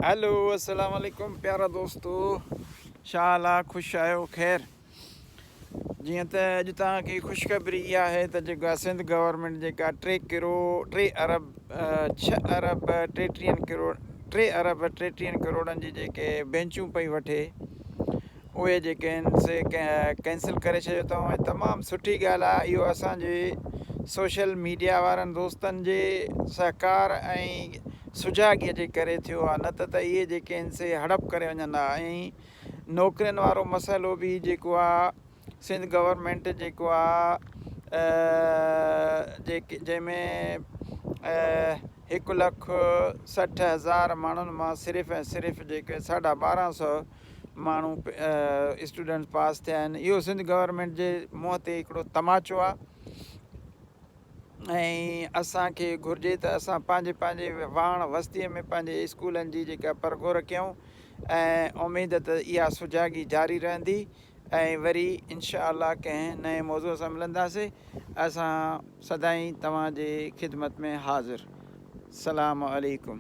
Hello السلام عليڪم پيارا دوستو شاء الله خوش آهيو خير جيئن ته اڄ توهان کي خوشخبري اها آهي ته جيڪا سنڌ گورنمينٽ جيڪا ٽي ڪروڙ ٽي ارب ڇهه ارب ٽيٽيهن ڪروڙ ٽي ارب ٽيٽيهن ڪروڙن جي جيڪي بينچون پئي وٺي اهي جيڪي آهن سي ڪينسل ڪري ڇڏيو اٿئون ۽ تمام سٺي ڳالهه آهي اهو اسان جي سوشل ميڊيا وارن دوستن جي سهڪار ۽ سجاڳي جي ڪري ٿيو آهي نه ته ته اهي جيڪي آهن سي هڙپ ڪري وڃن ها ۽ نوڪرين وارو مسئلو به جيڪو آهي سنڌ گورنمينٽ جيڪو آ جيڪي جنهن ۾ هڪ لک 60,000 ماڻهن مان صرف ۽ صرف جيڪي ساڍا ٻارهن سو ماڻهو اسٽوڊنٽس پاس ٿيا آهن اهو سنڌ گورنمينٽ جي منهن تي هڪڙو تماچو آ ۽ اسان کي گهرجي ته اسان پنهنجي پنهنجي واڻ وستيء ۾ پنهنجي اسڪولن جي جيڪا پرگهور ڪيون ۽ اميد ته اها سجاڳي جاري رهندي ۽ وري انشاء الله ڪنهن نئين موضوع سان ملنداسين اسان سدائين توهان جي خدمت ۾ حاضر. سلام عليڪم.